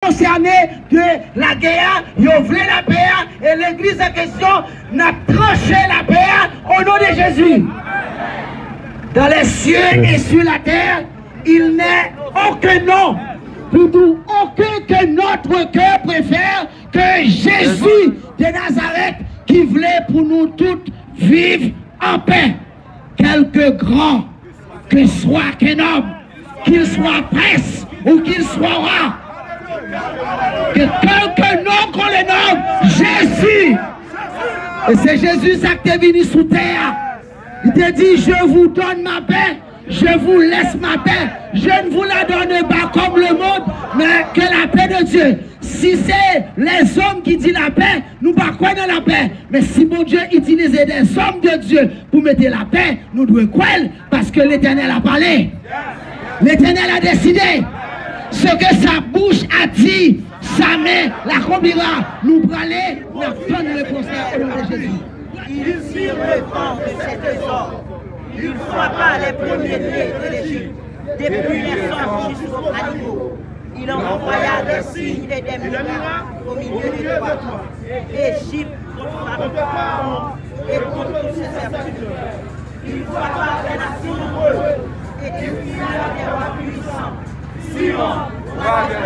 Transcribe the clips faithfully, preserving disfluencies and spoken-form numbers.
konsène de lagè a, yo vle lapè a, e legliz an kesyon, n ap tranche lapè a, o non de Jezi. Dans les cieux et sur la terre, il n'est aucun nom plus doux, aucun que notre cœur préfère que Jésus de Nazareth, ki vle pou nou tout viv an pè. Quelque grand que soit qu'un homme, qu'il soit prince ou qu'il soit roi, que quelque nom qu'on le nomme, Jésus. E se Jezi sa ki te vini sou tè a. Li te di, je vous donne ma paix, je vous laisse ma paix, je ne vous la donne pas comme le monde, mais que la paix de Dieu. Si se lèzòm ki di lapè, nou pa kwè nan lapè. Men si Bondye itilize des hommes de Dieu pou mete lapè, nou dwe kwè l, paske Letènèl a pale. Letènèl a deside. Ce que sa bouche a dit, sa main l'accomplira. Nou prale, n ap tann repons la, o non de Jezi. Il tire le vent de ses trésors. Il frappa les premiers-nés de l'Égypte, depuis les hommes jusqu'aux animaux. Il envoya des signes et des miracles au milieu de toi. Égypte contre Pharaon et contre tous ses serviteurs. Il frappa des nations nombreuses et défia des rois puissants. Sion, roi des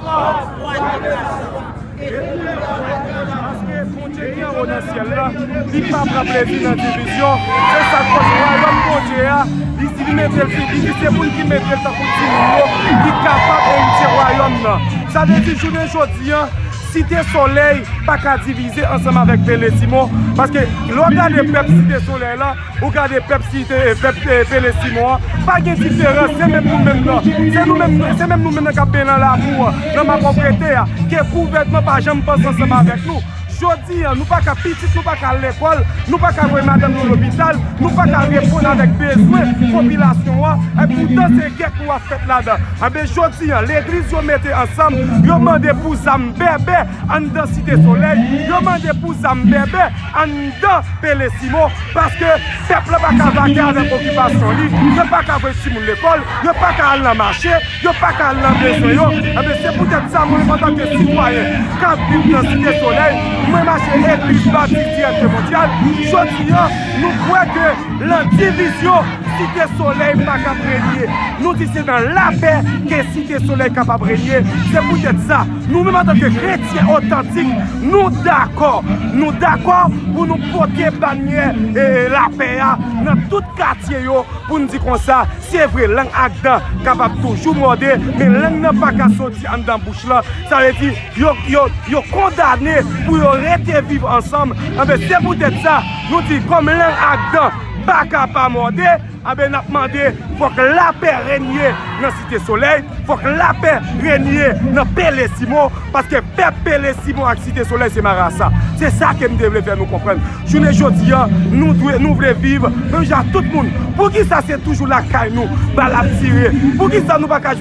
rois, roi des rois. Paske Bondye ki anwo nan syèl la, li pa pran plezi nan divizyon. Se sa k fè wayòm Bondye a, li di li mete l, li di se moun ki mete l tankou timoun yo, ki kapab eritye wayòm nan. Sa vle di jounen jodi a, Site Solèy pa ka divize ansanm avèk Pele Simon, paske lè w gade pèp Site Solèy la, ou gade pèp Site, pèp, eh, Pele Simon an, pa gen diferans, se menm nou menm nan. Se nou menm, se menm nou menm nan k ap benyen nan lamou an, nan makokrete a, ke gouvènman pa janm panse ansanm avèk nou. Jodi a, nou pa ka pitit, nou pa ka al lekòl, nou pa ka voye madanm nou lopital, nou pa ka reponn avèk bezwen popilasyon an, e poutan se gè k nou ap fèt ladan. Enben, jodi a, legliz yo mete ansanm, yo mande pou zam bèbè anndan Site Solèy, yo mande pou zam bèbè anndan Pele Simon, paske pèp la pa ka vake avèk okipasyon li, yo pa ka voye timoun lekòl, yo pa ka al nan mache, yo pa ka al nan bezwen yo. Enben, se poutèt sa, mwen, antanke sitwayen k ap viv nan Site Solèy, mwen mache Egliz Batis Dirèk Mondyal. Jodi a, nou kwè ke nan divizyon, Site Solèy pa kab renye. Nou di se nan lapè ke Site Solèy kapab renye. Se poutèt sa, nou menm antanke kretyen otantik, nou dakò. Nou dakò pou nou pote banyè, e, lapè a nan tout katye yo, pou n di konsa, se vre, lang ak dan kapab toujou mòde, men lang nan pa ka soti anndan bouch lan. Sa vle di, yo, yo, yo kondane pou yo rete viv ansanm. Enben, se poutèt sa, nou di, kòm lang ak dan pa ka pa mòde, enben, n ap mande, fòk lapè renye nan Site Solèy, fòk lapè renye nan Pele Simon, paske pèp Pele Simon ak Site Solèy se marasa. Se sa ke m te vle fè nou konprann. Jounen jodi a, nou dwe, nou vle viv menm jan ak tout moun. Poukisa se toujou lakay nou bal ap tire? Poukisa nou pa ka,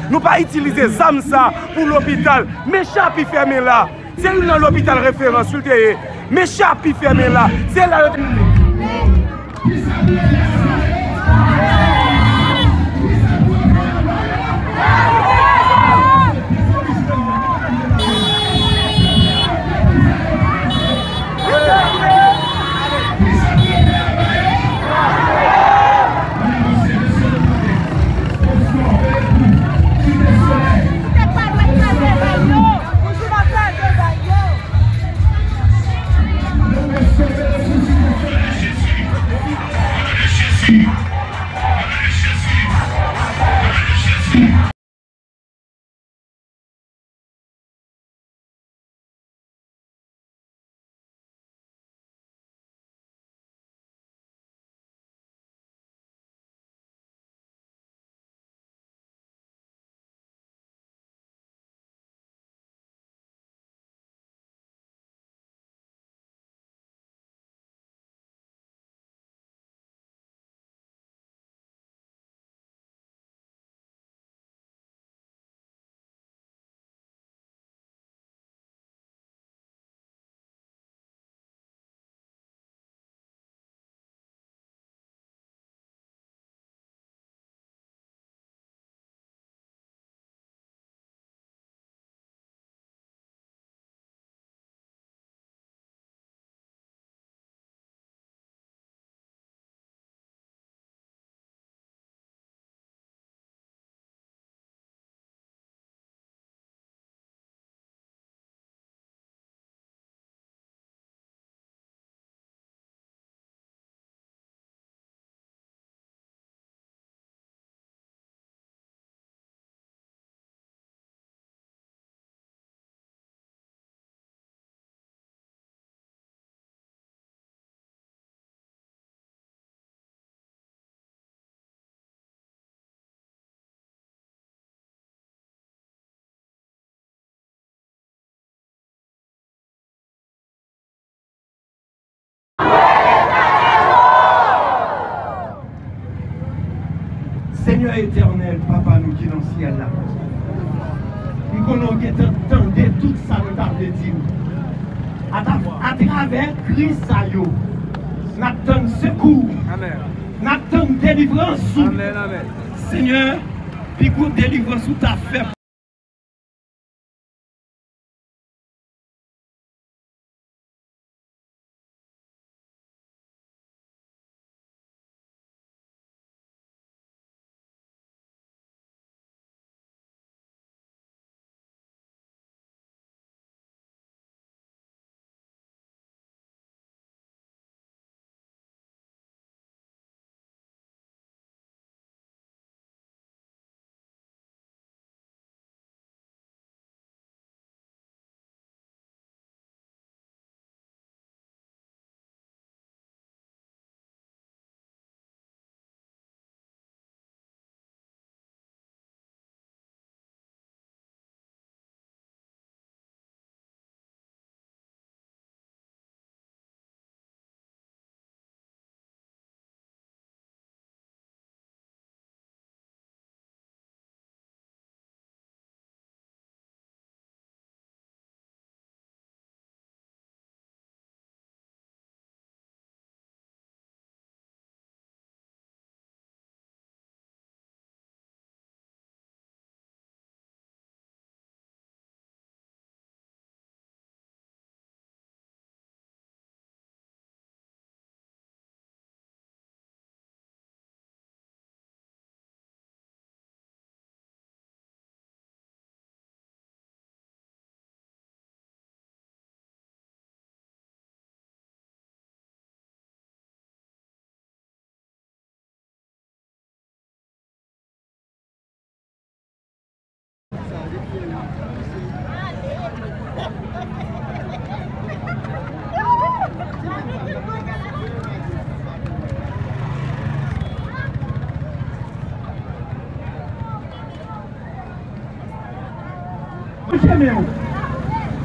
nou pa itilize zam sa pou lopital? Men Chapi fèmen la. Se youn nan lopital referans wi l te ye. Men Chapi fèmen la. Se la yo te Pè etènèl, Papa nou ki nan syèl la, m konnen w gentan tande tout sa nou ta vle di w. Ata-, atravè kri sa yo, n ap tann sekou w. Amèn. N ap tann delivrans ou. Amèn, amèn. Senyè, pi gwo delivrans ou ta fè. Bouche men w.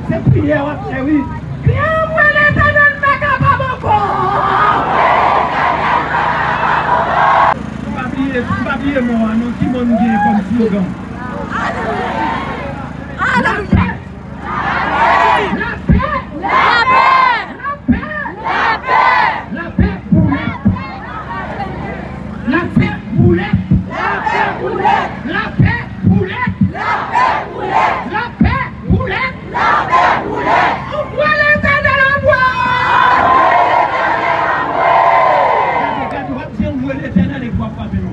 Se priyè w ap fè, wi. Kriye, anmwe Letènèl, m pa kapab ankò. M pa bliye, m pa bliye mo a non. Ki mo n gen kòm slogan? Alelouya! Lapè! Lapè! Lapè! Lapè! Lapè pou lèt! Lapè pou lèt! Lapè pou lèt! Lapè pou lèt! Lapè pou lèt! Lapè pou lèt! Lapè pou lèt! Anmwe Letènèl, anmwe! Gade, gade, w ap di anmwe Letènèl epi w ap frape men w.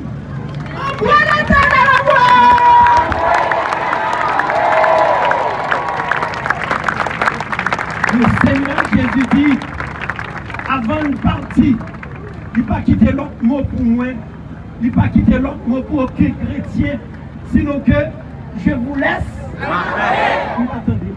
Anmwe Letènèl, anmwe! Le Senyè Jezi di, avan l pati, li pa kite lòt mo pou mwen, li pa kite lòt mo pou okenn kretyen, sinon ke je vous laisse. M pa tande.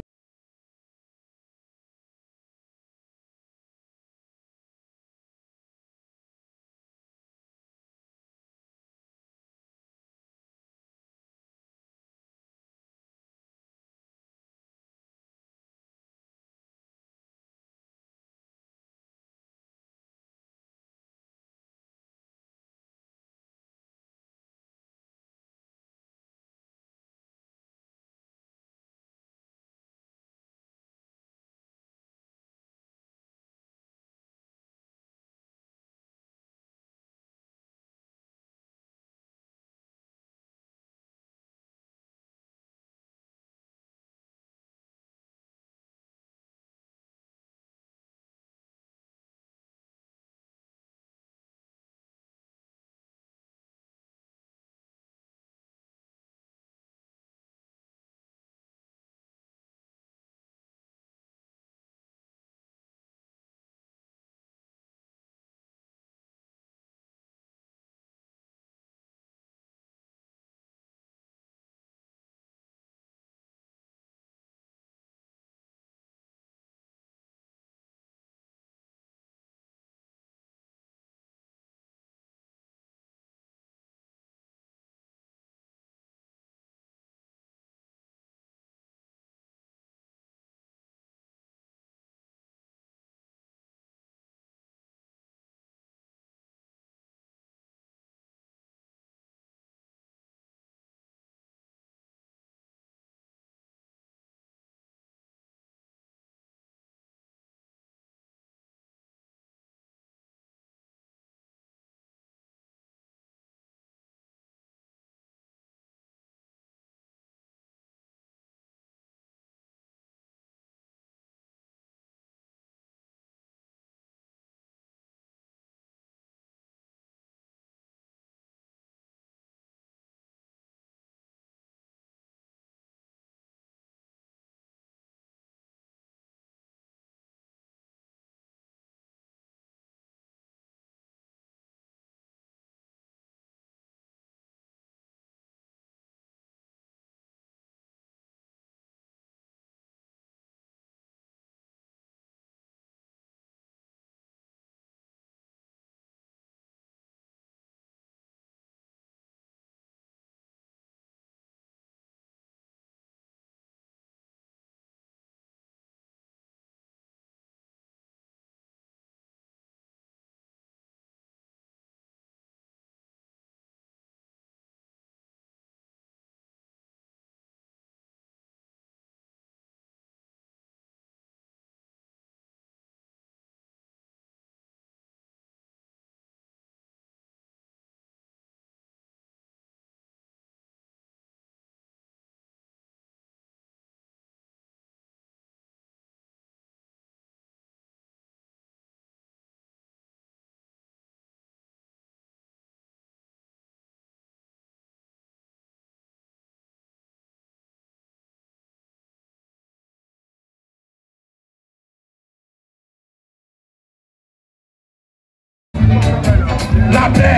Lapè,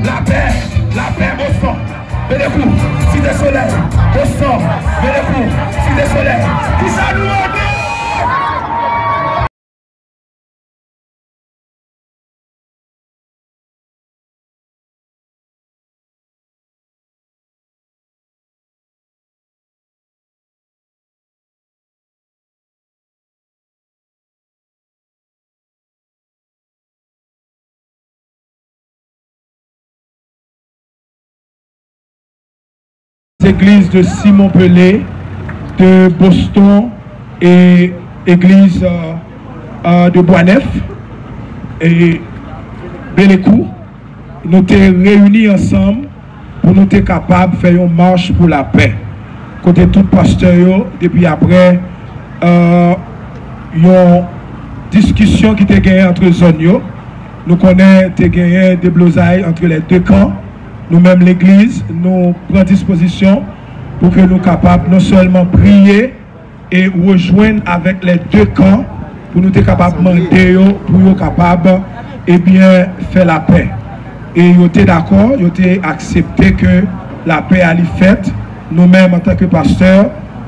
lapè, lapè, Boston, Belekou, Site Solèy, Boston, Belekou, Site Solèy. Kisa nou mande? Église de Simon Pelé, de Boston et église euh, euh, de Bwànèf et Belekou. Nou te reyini ansanm pou nou te kapab fè yon mach pou lapè. Kote tout pastè yo, depi aprè euh, yon diskisyon ki te genyen ant zòn yo, nou konnen te genyen deblozay ant lè de kan. Nou menm legliz, nou pran dispozisyon pou ke nou kapab non sèlman priye e rejwenn avèk lè de kan pou nou te kapab mande yo pou yo kapab, ebyen, fè lapè. E yo te dakò, yo te aksepte ke lapè a li fèt. Nou menm, antanke pastè,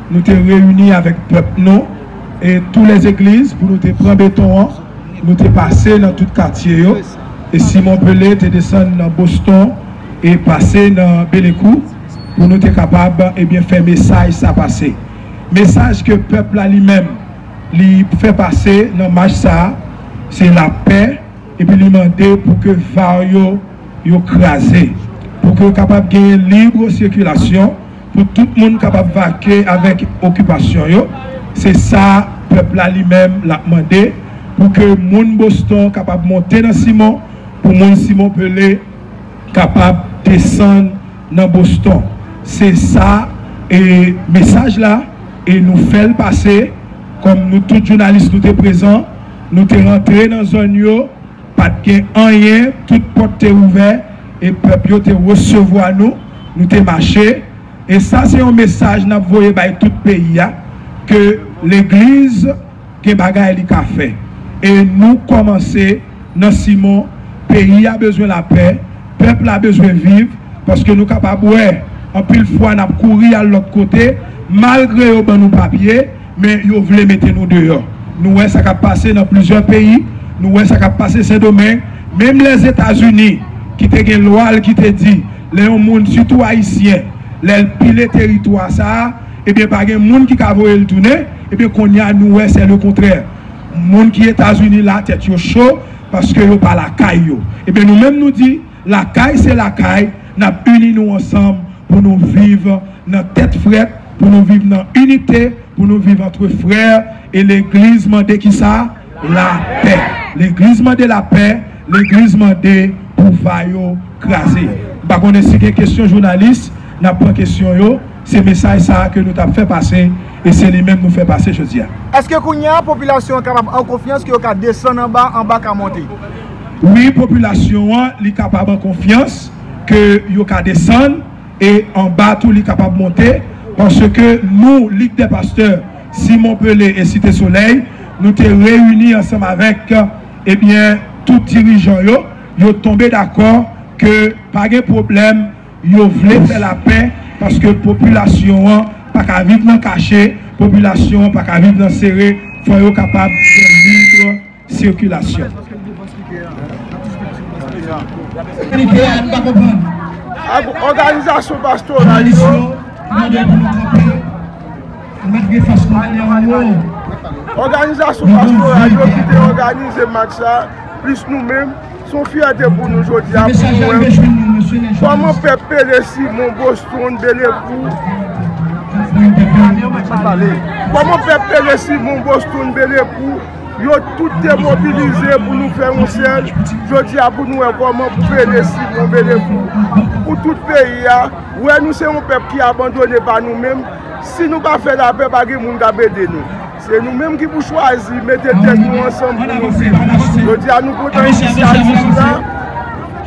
nou te reyini avèk pèp nou e tou lè egliz pou nou te pran beton an. Nou te pase nan tout katye yo. E Simon Pelé te desann nan Boston e pase nan Belekou pou nou te kapab, ebyen, fè mesaj sa pase. Mesaj ke pèp la li menm li fè pase nan mach sa a, se lapè, epi li mande pou ke var yo, yo kraze, pou ke yo kapab genyen lib sikilasyon, pou tout moun kapab vake avèk okipasyon yo. Se sa pèp la li menm l ap mande, pou ke moun Boston kapab monte nan Simon, pou moun Simon Pelé kapab desann nan Boston. Se sa e mesaj la, e nou fè l pase. Kòm nou tout jounalis nou te prezan, nou te rantre nan zòn yo, pa t gen anyen, tout pòt te ouvè e pèp yo te resevwa nou. Nou te mache. E sa se yon mesaj n ap voye bay tout peyi a, ke legliz gen bagay li ka fè. E nou kòmanse nan Simon. Peyi a bezwen lapè, pèp la bezwen viv, paske nou kapab wè anpil fwa n ap kouri al lòt kote, malgre yo ban nou papye, men yo vle mete nou deyò. Nou wè sa k ap pase nan plizyè peyi, nou wè sa k ap pase Sendomeng, menm Lèzetazini ki te gen lwa l ki te di lè yon moun, sitou ayisyen, lè l pile teritwa sa a, ebyen pa gen moun ki ka voye l tounen, ebyen kounye a nou wè se le kontrè. Moun ki Etazini la tèt yo cho paske yo pa lakay yo. Ebyen nou menm nou di lakay se lakay, n ap ini nou ansanm pou nou viv nan tèt frèt, pou nou viv nan inite, pou nou viv antre frè, e legliz mande kisa? Lapè. Legliz mande lapè, legliz mande pou va yo kraze. M pa konnen si gen kesyon jounalis, n ap pran kesyon yo. Se mesaj sa a ke nou t ap fè pase, e se li menm nou fè pase jodi a. Èske kounye a popilasyon an kapab an konfyans ke yo ka desann anba, anba ka monte? Wi, popilasyon an li kapab an konfyans ke yo ka desann, e anba tou li kapab monte, paske nou, Lig dè Pastè Simon Pelé e Site Solèy, nou te reyini ansanm avèk, ebyen, tout dirijan yo, yo tonbe dakò ke pa gen pwoblèm, yo vle fè lapè, paske popilasyon an pa ka viv nan kache, popilasyon an pa ka viv nan sere, fò yo kapab gen lib sikilasyon. Òganizasyon pastoral yo, òganizasyon pastoral yo ki te òganize match sa, plis nou menm, se yon fyète pou nou jodi a, pou nou wè kòman pèp Pelé, Simon, Boston, Belekou, kòman pèp Pelé, Simon, Boston, Belekou, yo tout te mobilize pou nou fè yon sèl. Jodi a, pou nou wè kòman Pelé, Simon, Belekou, pou tout peyi a, wè nou se yon pèp ki abandone pa nou menm. Si nou pa fè lapè, pa gen moun k ap ede nou. Se nou menm ki pou chwazi mete tèt nou ansanm pou nou viv. Jodi a, nou kontan inisyativ la.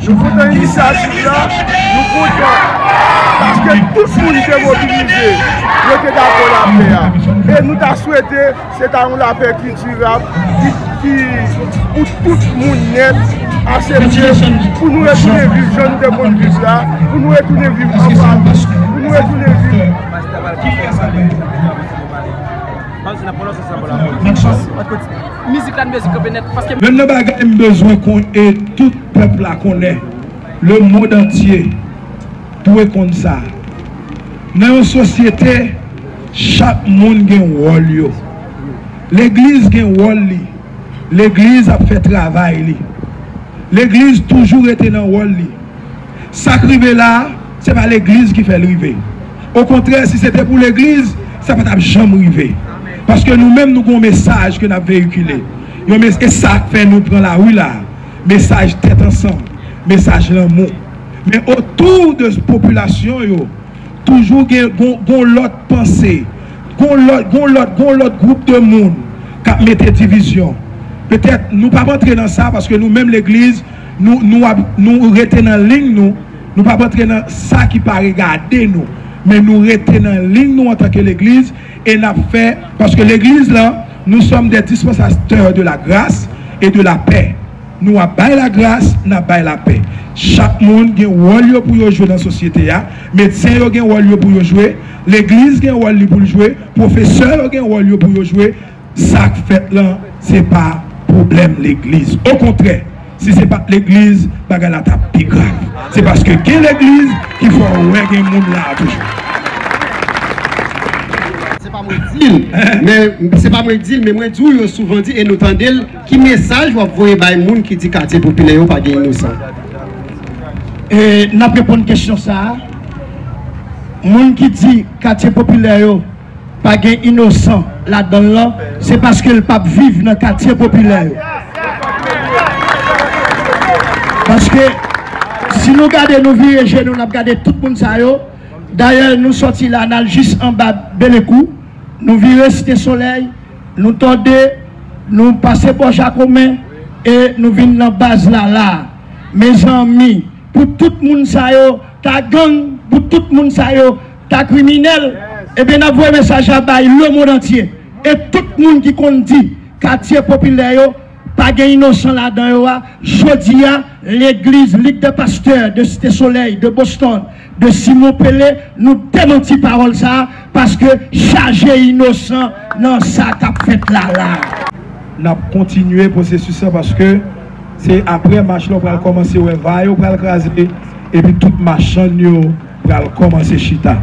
Nou kontan inisyativ la. Nou kontan pa Ke tout moun te mobilize, yo te dakò lapè a. E nou ta swete se ta yon lapè ki dirab, ki, ki pou tout moun nèt, asepte, pou nou retounen viv jan nou te konn viv la, pou nou retounen viv an fami, pou nou retounen viv. Mizik la, mizik kanpe nèt, paske youn nan bagay m bezwen konn e tout pèp la konnen, le monde entier dwe konn sa. Nan yon sosyete, chak moun gen wòl yo. Legliz gen wòl li. Legliz ap fè travay li. Legliz toujou rete nan wòl li. Sa k rive la a, se pa legliz ki fè l rive. Okontrè, si se te pou legliz, sa pa t ap janm rive. Paske nou menm, nou gen yon mesaj ke n ap veyikile. Yon mes-, e sa k fè nou pran lari la a. Mesaj tèt ansanm, mesaj lanmou. Men otou de popilasyon yo, toujou gen gon, gon lòt panse, gon lòt, gon lòt, gon lòt gwoup de moun k ap mete divizyon. Petèt, nou p ap antre nan sa, paske nou menm legliz, nou, nou ap, nou rete nan liy nou, nou p ap antre nan sa ki pa regade nou, men nou rete nan liy nou antanke legliz, e n ap fè, paske legliz lan, nous sommes des dispensateurs de la grâce et de la paix. Nou ap bay lagras, n ap bay lapè. Chak moun gen wòl yo pou yo jwe nan sosyete a. Medsen yo gen wòl yo pou yo jwe. Legliz gen wòl li pou l jwe. Pwofesè yo gen wòl yo pou yo jwe. Sa k fèt lan, se pa pwoblèm legliz. Okontrè, si se pa t legliz, bagay la t ap pi grav. Se paske gen legliz ki fè w wè gen moun la a toujou. Se pa mwen di l, men se pa mwen di l, men mwen di w yo souvan di e nou tande l. Ki mesaj w ap voye bay moun ki di katye popilè yo pa gen inosan? E, n ap reponn kesyon sa a. Moun ki di katye popilè yo pa gen inosan ladan l lan, se paske l p ap viv nan katye popilè yo. Paske si nou gade, nou vire je nou, n ap gade tout moun sa yo. Dayè, nou sòti la, n al jis anba Belekou, nou vire Site Solèy, nou tòde, nou pase bò Jakomen, e nou vin nan baz la la. Mezanmi, pou tout moun sa yo ta gang, pou tout moun sa yo ta kriminèl, ebyen, n ap voye mesaj la bay lemonn antye. E tout moun ki konn di katye popilè yo pa gen inosan ladan yo a, jodi a, legliz Ligue des Pasteurs de Cité Soleil, de Boston, de Simon Pele, nou demanti pawòl sa a, paske chaje inosan nan sa k ap fèt la la. N ap kontinye pwosesis lan paske se apre mach la w pral kòmanse wè va yo pral kraze, epi tout machann yo pral kòmanse chita.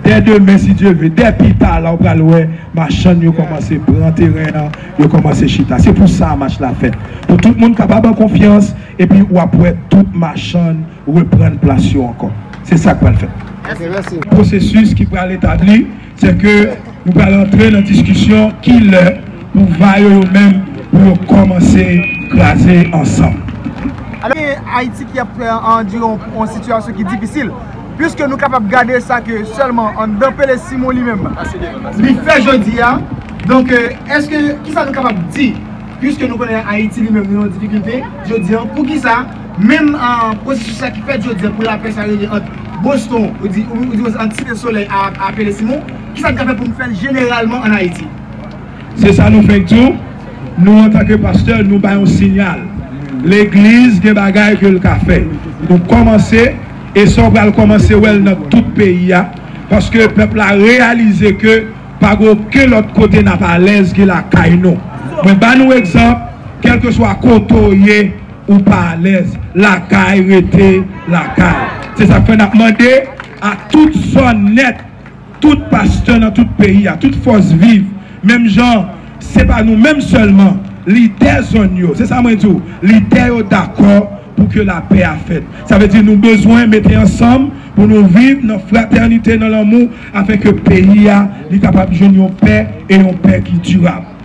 Dè demen, si Dye vle, dè pita la, w pral wè machann yo kòmanse pran teren an, yo kòmanse chita. Se pou sa mach la fèt. Pou tout moun kapab an konfyans, epi w ap wè tout machann reprann plas yo ankò. Se sa k pral fèt. Pwosesis ki pral etabli, se ke nou pral antre nan diskisyon ki lè pou va yo, yo menm, pou yo kòmanse kraze ansanm. Alò, Ayiti ki ap, euh, andire yon, yon sitiyasyon ki difisil, piske nou kapab gade sa ke sèlman anndan Pele Simon li menm, li fè jodi a. Donk, euh, èske, kisa nou kapab di, piske nou konnen Ayiti li menm, li nan difikilte jodi a, poukisa menm, euh, pwosesis sa ki fèt jodi a pou lapè sa rele ant Boston, ou di, ou, ou di ant Site Solèy a, a Pele Simon, kisa nou ka fè pou nou fè l jeneralman ann Ayiti? Se sa nou fenk di w. Nou, antanke pastè, nou bay yon siyal. Legliz gen bagay ke l ka fè. Nou kòmanse, e sa w pral kòmanse wè l nan tout peyi a, paske pèp la reyalize ke pa gen okenn lòt kote n ap alèz ke lakay nou. Mwen ba nou egzanp, kèlkeswa kote w ye, ou pa alèz, lakay rete lakay. Se sa k fè n ap mande a tout zòn nèt, tout pastè nan tout peyi a, tout fòs viv, menm jan, se pa nou menm sèlman, lidè zòn yo, se sa mwen di w, lidè yo dakò pou ke lapè a fèt. Sa vle di nou bezwen mete ansanm pou nou viv nan fratènite, nan lanmou, afin ke peyi a, li kapab jwenn yon pè e yon pè ki dirab.